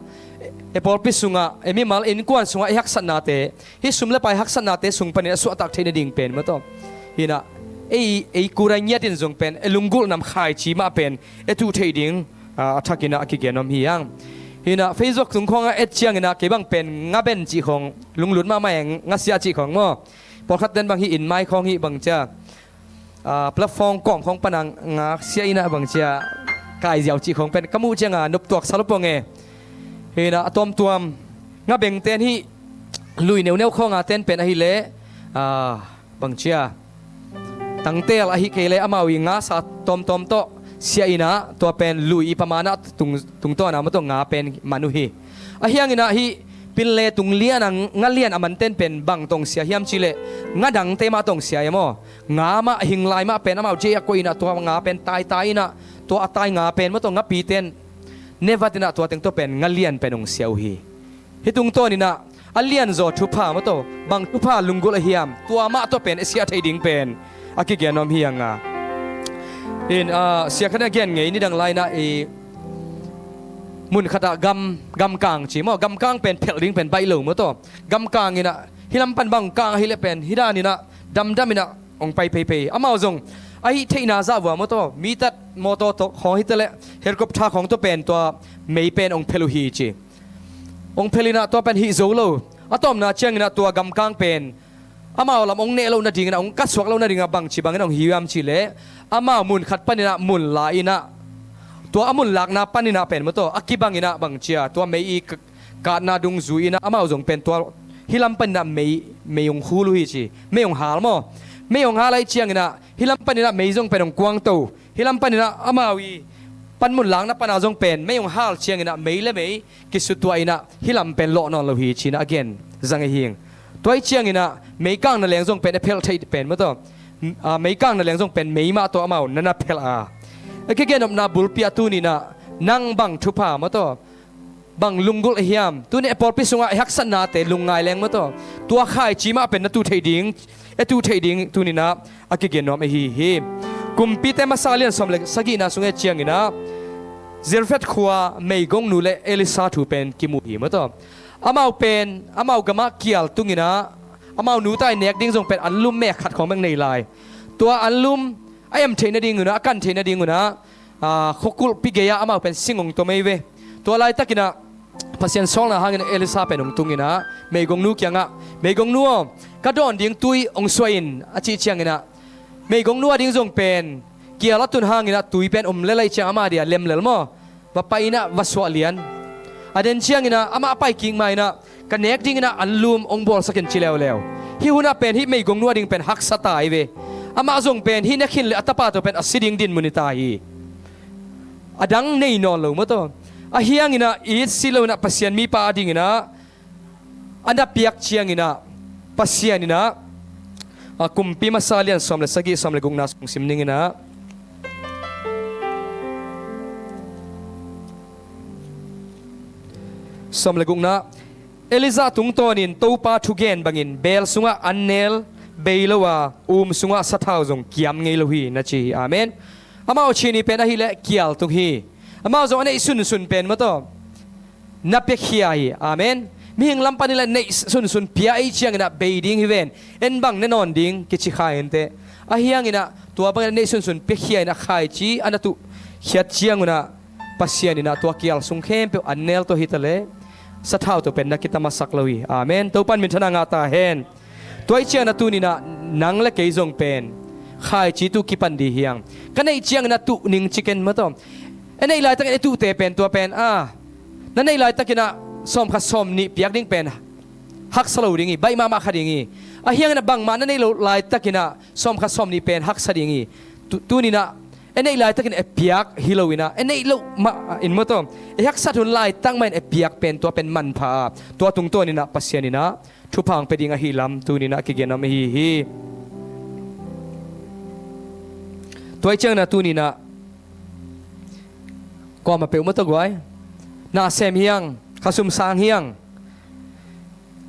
e pawlpi sungah e mimal innkuan sungah e haksatnate, hih sum le pai haksatnate sung panin a suahtak theih nading pen maw tawh. Hinah ei, ei kurai ngiatin zong pen e lunggulh nam khaici mah pen e tuh theih ding, a, a thakinah a kigen om hi ang. Hinah Facebook tung khawngah et cianginah kei bang pen nga ben cih khawng lunglut mahmah e, nga siah cih khawng maw. Pawlkhat den bang hih inn mai khawng hih bang cia, a, platform kawm khawng pana nga siah inah bang cia kai ziau cih khawng pen ka muh cianga noptuak sa lo pong e. Hinah a tuamtuam nga bengten hih lui neuneu khawnga ten pen ahileh, a, bang cia tangtel ahi kei le amau i nga sa tawmtawm tawh siah inah tua pen lui i pamanah tung, tungtawnah maw tawh nga pen man uh hi. A hianginah hih Inn le tung lian a nga lian a manten pen bang tawh sia hiam cih leh, nga dangte mah tawh sia e maw. Nga mah hing lai mah pen amau jei a koih inah tua nga pen taitai inah, tua a tai nga pen maw tawh nga piten ne vat inah tua teng tawh pen nga lian pen hong sia uh hi. Hih tungtawn inah a lianzaw thupha maw tawh bang thupha lunggulh a hiam, tua mah tawh pen e siah thei ding pen a kigen nuam hi a nga. In, ah, sia khat in a gen ngei, nidang lai inah i mun khatah gam, gamkang ci maw, gamkang pen phelh ding pen baih lo maw tawh. Gamkang inah hih lam pan bang kang ahih leh pen hih dan inah damdam inah hong pai pheipei. Amau zong ahi theihna zah vua maw tawh, mi tat mawtaw tawh khawng hi ta leh helicopter khawng tawh pen tua mei pen hong phelh uh hi ci. Hong phelh inah tua pen hih zo lo. A tawpna ciang inah tua gamkang pen amau lam hong neh loh nading inah, hong katsuak loh nading ah bangci bangin hong hi hiam cih leh, amau mun khat pan inah mun la inah, tua a mun lakna pan inah pen maw tawh a kibang inah bangci a, tua mei i k-, katna dungzui inah amau zong pen tua hih lam pan inah mei, mei hong hul uh hi ci. Mei hong hal maw. Mei hong hal ahih ciang inah hih lam pan inah mei zong pen hong kuangto. Hih lam pan inah amau i panmun lakna pan a zong pen mei hong hal ciang inah mei le mei kisut tua inah hih lam pen lawh nawn lo hi ci inah a gen zang ahi hi. Tua ahih ciang inah meikang na leng zong pen e phelh thei pen maw tawh. Ah, meikang na leng zong pen mei mah tawh amau na na phelh a. A kigen nopna bulpi ah tuni inah nang bang thupha maw tawh bang lunggulh a hiam? Tuni a pawlpi sungah i haksatnate lungngai leng maw tawh, tua khaici mah pen na tuh theih ding, e tuh theih ding tuni inah a kigen nuam ahi hi. Kumpite masa lian sawm le sagihna sung e ciang inah Zarephath khua meigongnu le Elisha thu pen kimu hi maw tawh. Amau pen amau gamah kial tung inah amau nu tai nek ding zong pen anlum mek khat khawng bek nei lai. Tua anlum a em theih nading un ah, a kan theih nading un ah, ah, khuakulhpi gei ah amau pen sing hong tom ei ve. Tua laitak inah Pasian sawlna hangin Elisha pen hong tung inah meigongnu kiangah, "Meigongnu aw, ka dawn ding tui hong suah in," a cih ciang inah meigongnu a ding zong pen kial a tun hang inah tui pen om lel ahih ciang amah dia lem lel maw, va pai inah va suah lian. A den ciang inah amah a pai kik ma inah, "Ka nek ding inah anlum hong bawlsak in," ci leuleu. Hih hun ah pen hih meigongnu a ding pen haksa ta hi ve. Amah zong pen hih na khin le a tapa tawh pen a si ding dinmun hi ta hi. A dang nei nawn lo maw tawh. Ahi hang inah it si lo inah Pasian mipa a ding inah a na piak ciang inah Pasian inah, ah, Kumpi masa lian sawm le sagih, sawm le gukna sung sim ning inah. Sawm le gukna, Elijah tungtawnin Topa thugen bangin beel sungah an nel bei lo a, um sungah sathau zong kiam ngei lo hi, na ci hi. Amen. Amau Chin i pen ahih leh kial tung hi. Amau zong a neih sunsun pen maw tawh na piakhia hi. Amen. Mihing lam panin la neih sunsun pia ei ciang inah bei ding hi ven. En bang ne nawn ding kici kha inteh. Ahi hang inah tua bangin a neih sunsun piakhia inah khaici a na tuh khiat ciang un ah Pasian inah tua kial sung khempeuh an nel tawh hi ta leh sathau tawh pen na kita masak lo hi. Amen. Topan minthana ngah ta hen. Tua ahih ciang inah tuni inah nang le kei zong pen khaici tuh kipan dih hi hang. Ka neih ciang inah tuh ning ci ken maw tawh. E neih laitakin e tuhte pen tua pen a, na neih laitakin ah sawmkhat sawmnih piak ding pen haksa lo ding hi, baih mahmah kha ding hi. Ahi hang inah bangmah na neih loh laitakin ah sawmkhat sawmnih pen haksa ding hi. Tu-, tuni inah e neih laitakin e piak hi lo inah, e neih loh mah in maw tawh, e haksat hun laitak mah in e piak pen tua pen manpha a, tua tungtawn inah Pasian inah thupha hong pia ding ahih lam tuni inah kigen nuam ahi hi. Tua ahih ciang inah tuni inah kuamah peuh maw tawh guai, na sem hi hang, khasum sang hi hang.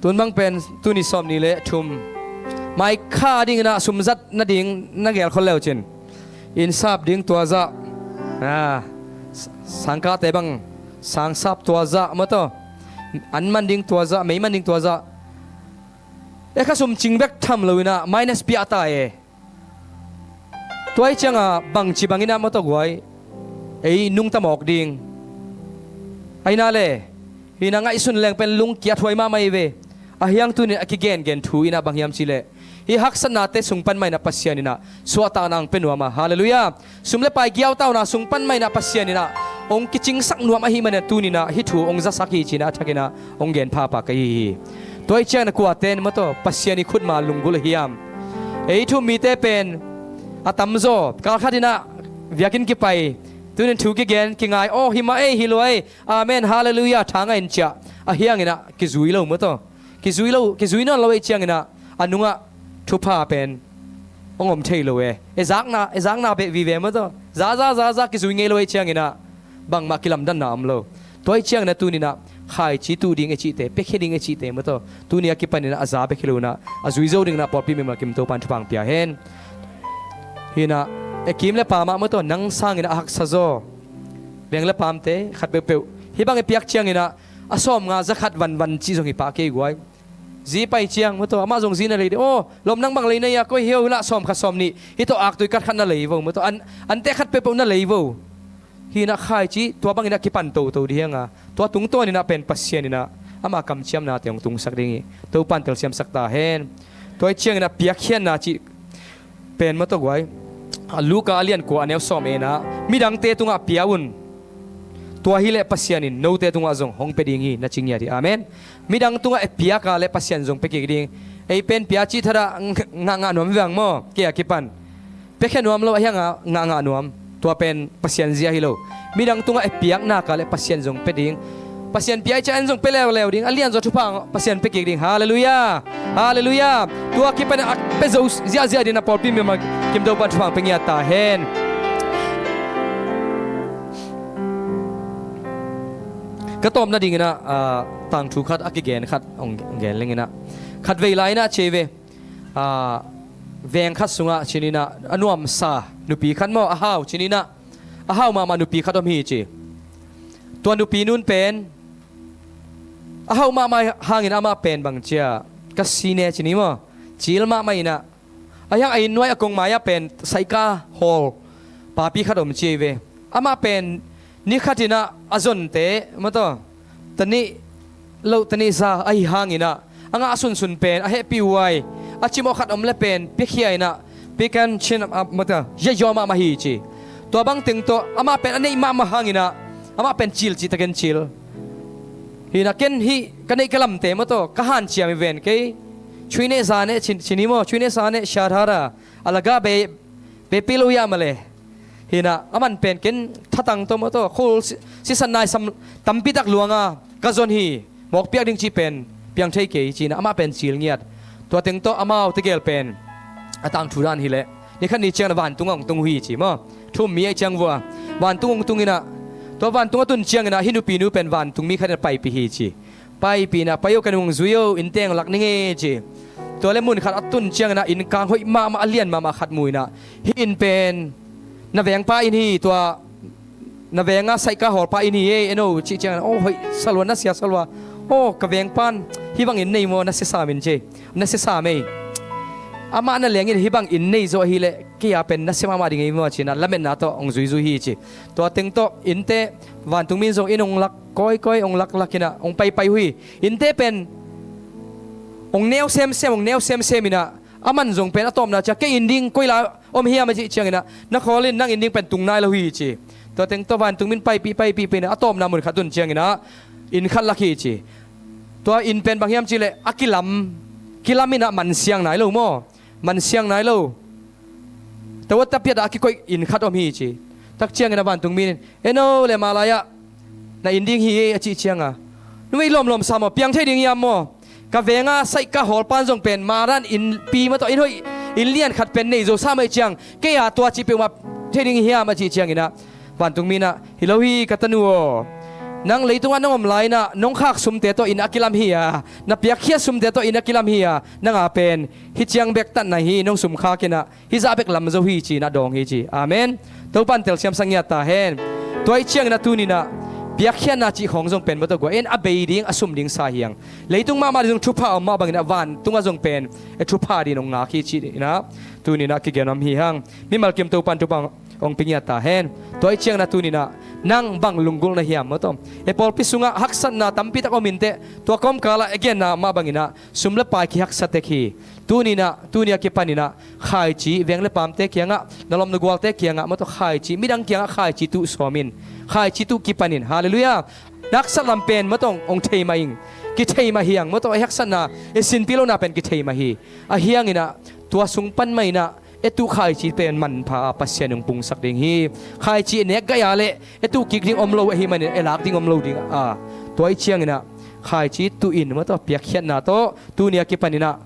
Tun bang pen tuni sawmnih le thum mai kha ding inah sum zat nading na gel khol leu cin. Inn sap ding tua zah, a, sangkahte bang sang sap tua zah maw tawh, an man ding tua zah, mei man ding tua zah. E khasum cing bek tham lo inah minus piah ta e. Tua ahih ciang a bangci bangin ah maw tawh guai, ei nungta mawk ding. Ahi inah le, hih na ngaihsun leng pen lung kiat huai mahmah hi ve. Ahi hang tuni inah a kigengen thu inah bang hiam cih leh, hih haksatnate sung pan mah inah Pasian inah suahtakna hong pia nuam a. Halleluiah. Sum le pai giautauna sung pan mah inah Pasian inah hong kicingsak nuam ahih manin ah tuni inah hih thu hong zasak hi ci inah a thak inah hong gen phapha ka hi hi. Tua ahih ciang inah kuate in maw tawh Pasian i khut ma lunggulh a hiam? Ei thu-um mite pen a tamzaw kal khat inah biakinn kipai, Tunin thu kigen, kingai, aw, hi mah ei, hi lua ei, amen, halleluiah, tha ngah in ciah. A hianginah kizui lo maw taw. Kizui lo, kizui nawn lo ei cianginah a nungah thupha pen hong om thei lo e. E zakna, e zakna beh vive maw taw. Za, za, za, za, kizui ngei lo ei cianginah bangmah kilamdanna om lo. Tua ei cianginah tuninah khaici tuh ding e cihte, piakhia ding e cihte maw taw, tuni a kipaninah a za bek hi lo inah a zui zo dinginah pawlpi mimal kim Topan thupha hong pia hen. Hinah e kim le pamah maw taw, nang sanginah a haksa zaw veng le pamte khat peuhpeuh hih bang e piak cianginah a sawmnga za khat vanvan cih zong hi pah kei guai. Zi pai ciang maw taw, amah zong zi na lei ding. Aw, lawm, nang bang lei na hia? Koi hi o, hi lah, sawm khat sawm nih, hih tawh aktui khat khat na lei vo maw taw, an, ante khat peuhpeuh na lei vo. Hinah khaici tua bangin a kipan toto dih hianga, tua tungtawninah pen Pasian inah ama kamciamnate hong tungsak ding hi. Topan telsiamsak ta hen. Tua hi cianginah piakkhiatna cih pen maw taw guai, a Luka a lian kua a neu sawm enah midangte tungah pia un. Tua hileh Pasian in note tungah zong hong pia ding hi, na ci ngiat hi. Amen. Midang tungah e piaka le Pasian zong pia kik ding. Ei pen pia cih thadah ngahngah nuam veng maw, kei a kipan. Piakhia nuam lo a hianga ngahngah nuam. Tua pen Pasian zia hi lo. Midang tungah e piaknaka le Pasian zong pia ding. Pasian pia i ciah en zong pia leuleu ding. A lianzaw thupha Pasian pia kik ding. Halleluiah. Halleluiah. Tua kipan a pia zo ziahziah ding a pawlpi mimal kim Topan thupha pia ngiat ta hen. Ka tawpna dinginah, ah, tangthu khat a kigen khat hong gen lenginah, khat vei lai inah cia ve. Ah, veng khat sungah cininah a nuamsa nupi khat maw, a hau cininah, a hau mahmah nupi khat om hi ci. Tua nupi nun pen a hau mahmah hangin amah pen bang cia, ka sine cini maw, cil mahmah inah, a hiang a inn nuai a kong mai-ah pen saika hawl papi khat om ci ei ve. Amah pen ni khatinah a zonte maw taw, tanih loh tanih za ahi hanginah a ngah sunsun pen a hehpih uh ai, a cimawh khat om le pen piakhia inah pikan chin a maw taw, ziahziah mahmah hi ci. Tua bangteng tawh amah pen a neih mahmah hanginah amah pen cil cihtakin cil. Hinah ken hih ka neih ka lamte maw taw, ka hanciam hi ven kei. Chuineh zaneh cin, cini maw, chuineh zaneh siathara a laga be, be pilo iah male. Hinah a man pen ken thatang tawh maw taw, khul si, sisan naisam tampitak luanga ka zon hi, mawkpiak ding cih pen piang thei kei cinah amah pen cil ngiat. Tua teng tawh amau tegel pen a tangthu dan hileh, ni khat ni cianginah vantung hong tung uh hi ci maw. Thum mi aih ciang vua vantung hong tunginah, tua vantung a tun cianginah hih nupinu pen vantungmi khatinah paipih hi ci. Paipih inah, pai o, ka nung zui o, innte hong lak ning e ci. Tua le mun khat a tun cianginah innkang hoih mahmah a lian mahmah khat mu inah, hih inn pen na vengpa inn hi, tua na venga saika hawlpa inn hi e, en o cih cianginah, aw, hoih salua, nasia salua. Aw, ka vengpan hih bang inn nei maw, nasia sam in ci. Nasia sam ei. Amah na lengin hih bang inn nei zaw ahileh kei a pen nasia mahmah ding ei maw cinah lametna tawh hong zuizui hi ci. Tua teng tawh innte vantungmi in zong inn hong lak kawikawi, hong laklak inah hong paipai uh hi. Innte pen hong neu semsem, hong neu semsem inah a man zong pen a tawpna cia, kei inn ding koi lai om hiam a cih cianginah, na khawl in, nang inn ding pen tung nai lo hi ci. Tua teng tawh vantungmi in paipih paipih pen a tawpna mun khat tun cianginah inn khat lak hi ci. Tua inn pen bang hiam cihleh a kilam, kilam inah mansiang nai lo maw, mansiang nai lo. Tawat tapiatah a kikoih inn khat om hi ci. Tak cianginah vantungmi in, en o le, mah lai-ah na inn ding hi e a cih cianga, numei lawmlawm sa maw, piang thei ding hiam maw? Ka venga saika hawlpan zong pen madan innpi maw taw, inn hoih, inn lian khat pen nei zo sa mah ih ciang, kei a tua cih peuhmah thei ding hiam a cih cianginah vantungmi inah, hi lo hi ka tanu aw. Nang leitungah nong om lai-inah nong khak sumte tawh inn a kilam hi a, na piakkhiat sumte tawh inn a kilam hi a, nang a pen hih ciang bek tatna hi, nong sum khak inah hih zah bek lam zo hi cinah dawng hi ci. Amen. Topan telsiamsak ngiat ta hen. Tua ih cianginah tuninah piakkhiatna cih khawng zong pen maw taw guai, en a bei ding, a sum ding sa hiang. Leitung mahmah ding zong thupha om mah banginah vantungah zong pen e thupha ding hong ngak hi cinah tuninah kigen om hi hang. Mimal kim Topan thupha hong pia ngiat ta hen. Tua ih cianginah tuninah nang bang lunggulh na hiam maw taw? E pawlpi sungah haksatna tampitak om inteh, tua kawmkalah e genna mah banginah sum le pai kihaksa tek hi. Tuninah, tuni a kipaninah khaici, veng le pamte kiangah, na lawm na gualte kiangah maw taw khaici, midang kiangah khaici tuh sawm in. Khaici tuh kipan in. Halleluiah. Na haksat lam pen maw taw hong thei mah ing. Kithei mah hiang maw taw, e haksatna, e sinpi lohna pen kithei mah hi. A hianginah tua sung pan mah inah e tuh khaici pen manpha a Pasian hong pungsak ding hi. Khaici e nek gaih a leh e tuh kik ding om lo ahih manin e lak ding om lo ding a, tua ih cianginah khaici tuh in mawtaw piakkhiatna tawh tuni a kipaninah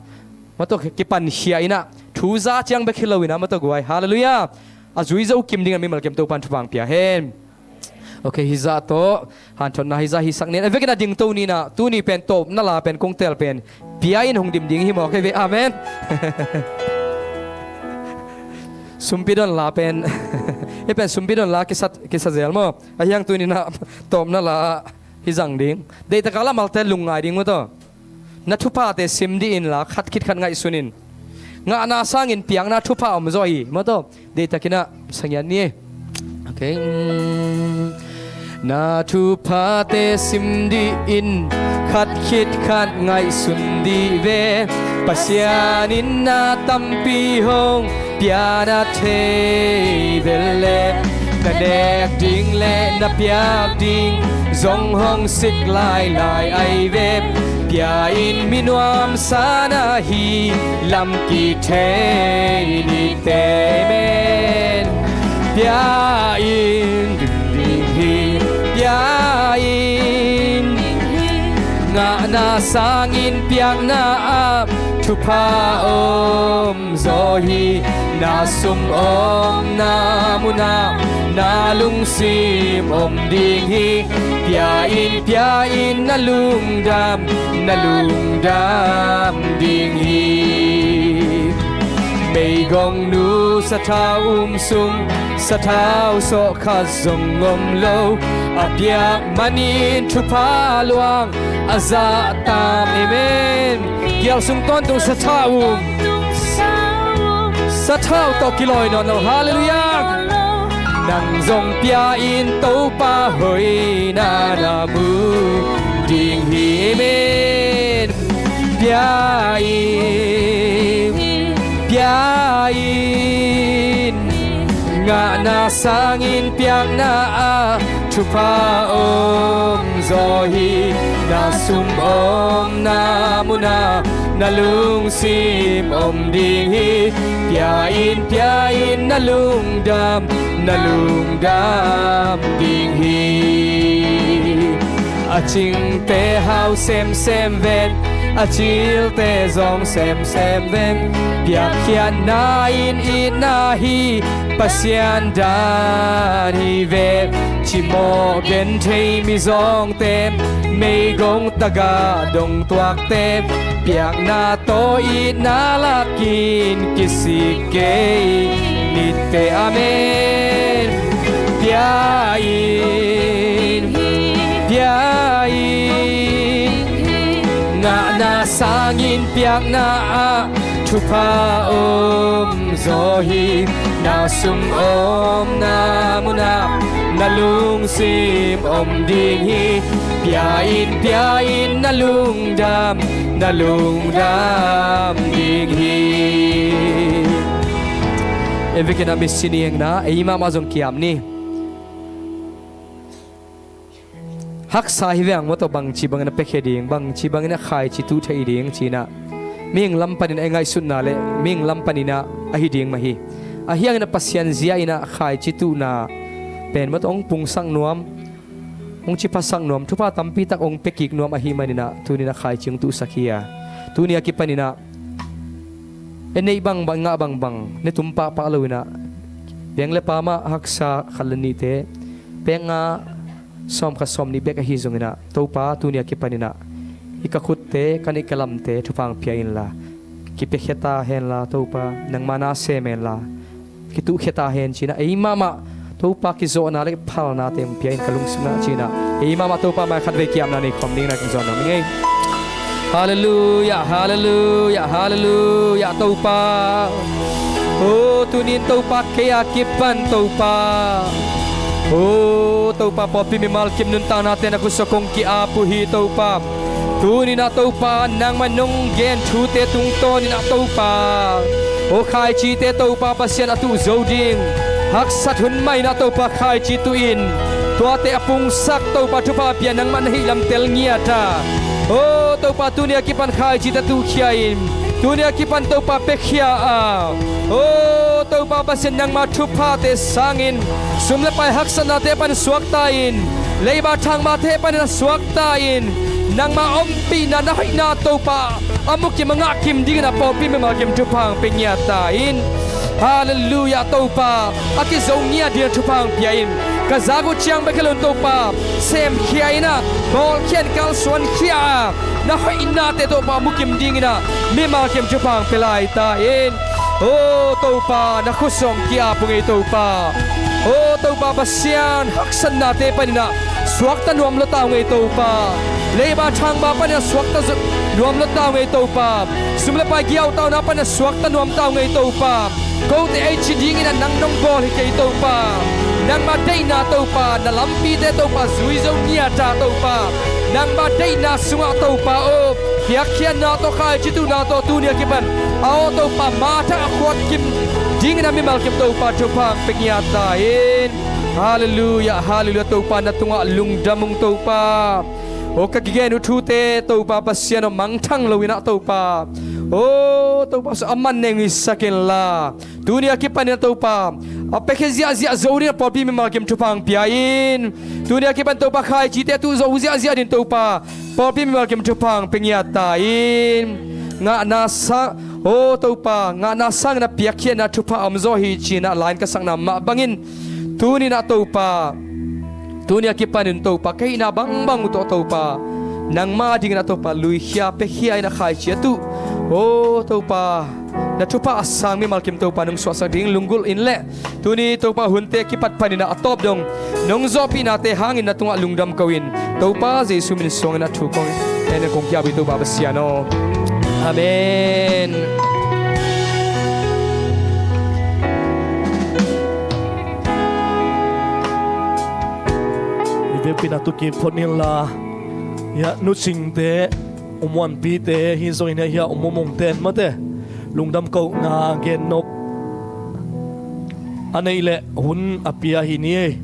mawtaw kipankhia inah thu za ciang bek hi loinah mawtaw guai, halleluiah, a zui zo kim dingah mimal kim Topan thupha pia hen. Ok, hizah tawh hanthotna hizah hisak nin a vekin a dingto ninah tuni pen tawpna la pen kong tel pen pia in hong dim ding hi mawk hi ve. Amen. Sumpi don la pen hi pen sumpi don la kisa, kisa zel maw? A hiang tuninah tawpna la ah hi zang ding. Deihtakah la malte lungngai ding maw tawh. Na thuphate sim dih inla khat khit khat ngaihsun in. Ngahna sangin piakna thupha om zaw hi maw tawh. Deihtakinah sangian ni. Ok. Na thuphate sim dih in khat khit khat ngaihsun dih ve. Pasian in na tampi hong pia na thei bel le na nek ding le na piak ding zong hong sik lailai ai ve. Pia in mi nuamsa na hi lam kithei ni te men. Pia in dim ding hi. Pia in ngahna sangin piakna ah thupha om zaw hi. Na sum om na munah na lungsim om ding hi. Pia in, pia in na lungdam, na lungdam ding hi. Meigong nu sathau um sung sathau sawh khat zong om lo. A piak manin thupha luang a zahtam. Amen. Kial sung tawntung sathau um, sathau tawh kilawi nawn lo. Halleluiah. Nang zong pia in Topa hoihna na mu ding hi. Amen. Pia in, pia in ngahna sangin piakna ah thupha om zaw hi. Na sum om na munah na lungsim om ding hi. Pia in, pia in na lungdam, na lungdam ding hi. A cingte hau semsem ven, a cilte zong semsem ven. Piakkhiatna in itna hi, Pasian dan hi ve. Cimawh genthei mizawngte, meigong tagah dongtuakte, piakna tawh itna lakin kisik kei nitte. Amen. Pia in, pia in ngahna sangin piakna ah thupha om zaw hi. Na sum om na munah na lungsim om ding hi. Pia in, pia in na lungdam, na lungdam ding hi. Ei vekin a misi ni hengna ei mahmah zong kiam ni. Haksa hi veng maw tawh bangci bangin a piakhia ding, bangci bangin a khaici tuh thei ding cinah mihing lam panin a i ngaihsutna le mihing lam paninah ahi ding mah hi. A hianginah Pasian zia inah khaici tuhna pen maw tawh hong pungsak nuam, hong ciphasak nuam, thupha tampitak hong piakik nuam ahi maninah tuninah khaici hong tuhsak hi a, tuni a kipaninah e neih bangbang, ngah bangbang ne tum pahpah loinah peng le pamah haksa khat le nihte peng a sawm khat sawm nih bek ahi zonginah Topa tuni a kipaninah i ka khutte ka neih ka lamte thupha pia inla kipiakhia ta henla Topa nangmah na sem henla kituhkhia ta hen cinah ei mahmah Topa kizawhna le phalnate hong pia in ka lungsim ah cinah ei mahmah Topa mai khatvei kiamna nei khawm dingin a kong zawn nuam ing ei. Halleluiah, halleluiah, halleluiah Topa. O tunin Topa kei a kipan Topa, o Topa pawlpi mimal kim nuntaknate na khutsung kong ki-ap uh hi Topa. Tuninah Topa nangmah nong gen thute tungtawninah Topa o khaicite Topa Pasian a tuh zo ding haksat hun mah inah Topa khaici tuh in tuate a pungsak Topa thupha pia nangmah na hihlam tel ngiat a, o Topa tuni a kipan khaicite tuhkhia in Tuni a kipan Topa piakhia a, o Topa Pasian, nangma thuphate sangin sum le pai haksatnate pan suakta in, leiba thangmate panin a suakta in, nangma ompihna, na hoihna Topa a mukim a ngahkim dingin a pawlpi mimalkim thupha hong pia ngiat ta in. Halleluiah Topa, a kizo ngiat dingin a thupha hong pia in. Ka zak uh ciang bek hi lo in Topa, semkhia in ah, bawlkhia in kalsuankhia a, na hoihnate Topa mukim dingin ah mimalkim thupha hong pia lai ta in. O Topa, na khutsung ki-ap ung ei Topa. O Topa Pasian, haksatnate panin ah suakta nuam lua ta ung ei Topa. Leiba thangba panin ah suakta zu-, nuam lua ta ung ei Topa. Sum le pai giautahna panin ah suakta nuam ta ung ei Topa. Kote ei ci dingin ah nang nong bawl hi kei Topa. Nangma deihna Topa, na lampite Topa, zui zo ngiat a Topa. Nangma deihna sungah Topa aw, piakkhiatna tawh, khaici tuhna tawh tuni a kipan a aw Topa, ma thak a khuat kim dingin a mimalkim Topa thupha hong pia ngiat ta in. Halleluiah, halleluiah Topa, na tungah lungdam ung Topa. O ka kigen uh thute Topa Pasian aw, mangthang lo in ah Topa, o Topa, a man neng i sak inla, tuni a kipanin ah Topa, a piakhia ziahziah zo dingin a pawlpi mimalkim thupha hong pia in. Tuni a kipan Topa, khaicite tuh zo ziahziah dingin Topa, pawlpi mimalkim thupha hong pia ngiat ta in. Ngahna sang, o Topa, ngahna sangin a piakkhiatna thupha a om zaw hi ci-in ah la-in ka sakna mah bangin, tuni-in ah Topa, tuni a kipanin Topa, ka hihna bangbang uh tawh Topa, nangma dingin ah Topa, luikhia, piakhia in ah khaici a tuh, o Topa, na thupha a sang mimalkim Topa nong suahsak ding lunggulh in leh, tuni Topa, hunte kipat panin ah a tawp dong nong zawhpihnate hangin na tungah lungdam ko-in, Topa Jesu min suangin a thu kong en, kong ki-ap hi Topa Pasian aw. Amen. I vekpi-in ah tu kik phot inla, hiah Nu Cingte, U Muanpite, hi zongin hiah U Mumungte in mate lungdam kohna gen nop a neih leh hun a pia hi ni ei.